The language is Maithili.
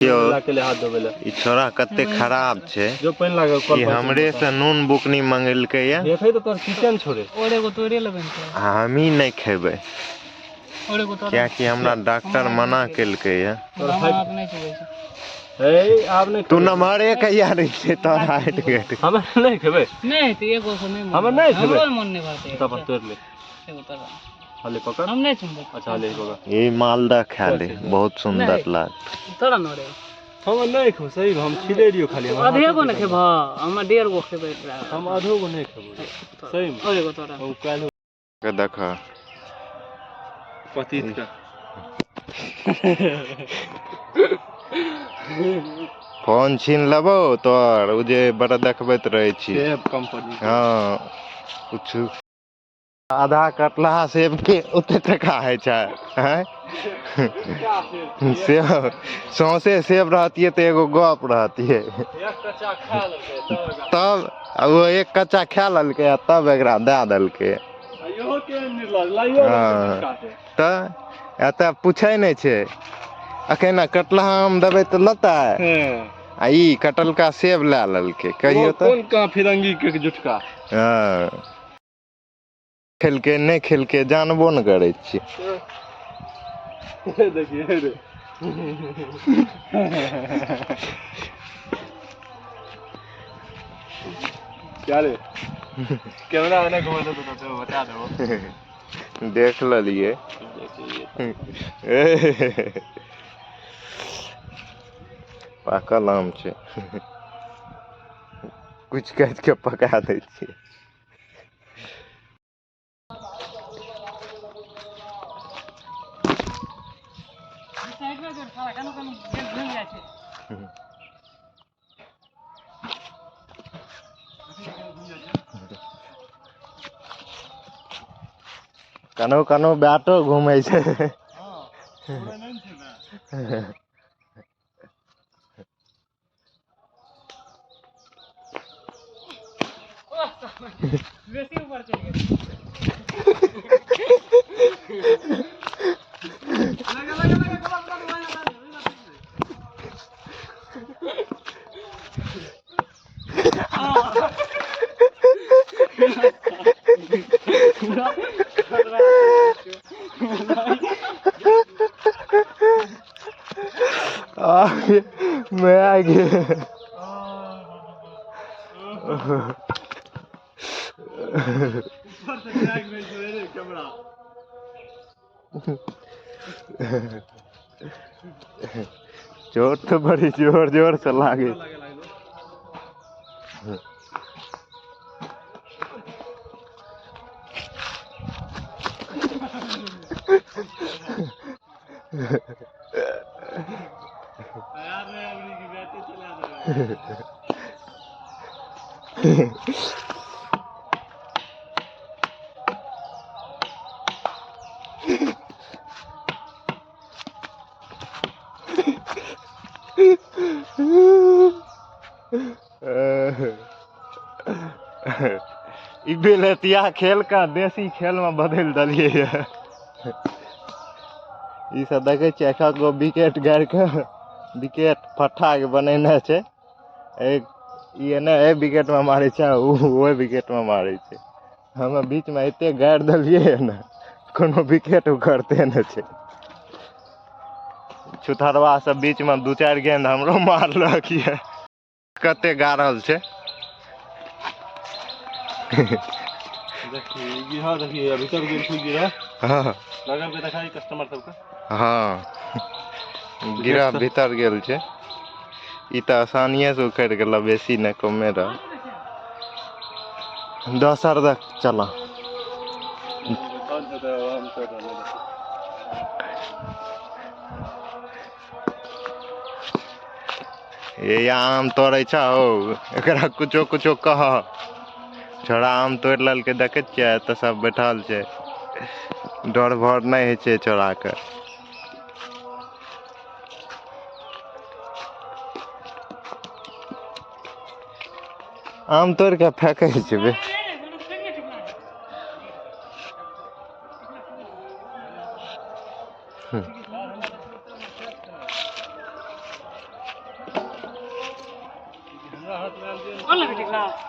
यौ के ले हाथ धोबै ले ई छोरा कते खराब छै। जो पानि लागल कल ई पर हमरे से नून बुकनी मंगेलकै या। देखै तऽ तोहर किचन छोड़े। और एगो तोड़े लेबै ने तऽ। आ हमही नहि खेबै। और एगो तोड़ा। कियाकि हमरा डॉक्टर मना केलकै या। तोहर हमरा हाइट हाथ नहि छुबै छै। हे आब नहि तू नमहरे कहिया रहै छै तोहर हाइट घटि। हमे नहि खेबै। नहि तऽ एगो से नहि मन। हमे नहि खेबै। हमरो मन नहि भरतै। तब तोड़ ले। एगो तोड़ा। हले पकड़। हम नहि चुनबै। अच्छा हले पकड़। ई मालदह खा ले बहुत सुंदर लाग। तोरा न रे। हम नहि खेबै सही हम छिले रहियो खाली हमर आधे हाथ गो ने खेबह हम 1.5 गो खेबै। हम आधो गो नहि खेबै सही में। और एगो तोरा। हम काल्हि के देख। पतित का फोन छीन लेबौ तोहर ओ जे बड़ा देखबैत रहै छी। सेब कंपनी। हँ कुछ आधा कटलाहा सेब के ओते टका होइ छै आँय? सेब सौंसे सेब रहतियै तऽ एगो गप रहतियै। एक कच्चा खा लेलकै तब तब आ ओ एक कच्चा खा लेलकै आ तब एकरा दए देलकै। इहो के निर्लज लाइयो हँ। तऽ एतऽ पूछै नहि छै अखन कटलाहा आम देबै तऽ लेतै आ ई कटलका सेब लए लेलकै कहियो तऽ। कोन कहाँ फिरंगी के जुटका। हँ खेलकै नहि खेलकै जानबो ने करै छियै। देखिए रे क्या रे कैमरा वाला घुमा दो तो बता दो। देख लेलियै। पाकल आम छै कुछ काटि के पका दै छियै। साइड में जो साला कनो कनो गेल घुमि जाइ छै। कनो कनो बैटो घूमै छै। बेसी ऊपर चलि गेल। मैं आ गया। ऊपर से क्रैक भेल छै रे कैमरा। चोट तो बड़ी जोर जोर से लागे। लगे लागलो। यार रे अबरी की बैटे चला दे। ई बेलतिया खेल का देसी खेल में बदलि देलियै ये। ई सब देखै छियै एक गो विकेट गाड़ि के विकेट फट्ठा के बनेने छै। एक ई एने एहि विकेट में मारै छै ओ ओहि विकेट में मारै छै। हमे बीच में एते गाड़ि देलियै ने कोनो विकेट उखड़ते नहि छै। छुथरवा सब बीच में 2-4 गेंद हमरो मारलक ये। कते गाड़ल छै। देखिए गिरह देखिए भीतर गेल छै गिरह। हाँ। लगल के देखाई कस्टमर सबके। हाँ गिरह भीतर गेल छै। ई तऽ आसानिये से उखड़ि गेल बेसी नहि कमे रह। दोसर देख चल। ये आम तोड़ै छ हौ एकरा कुछो कुछो कह। छोड़ा आम तोड़ि लेलकै देखै छियै एतऽ सब बैठल छै। डर भर नहि होइ छै छोड़ाके। आम तोड़ि के फेकै छै बे। कोन लेबै टिकला?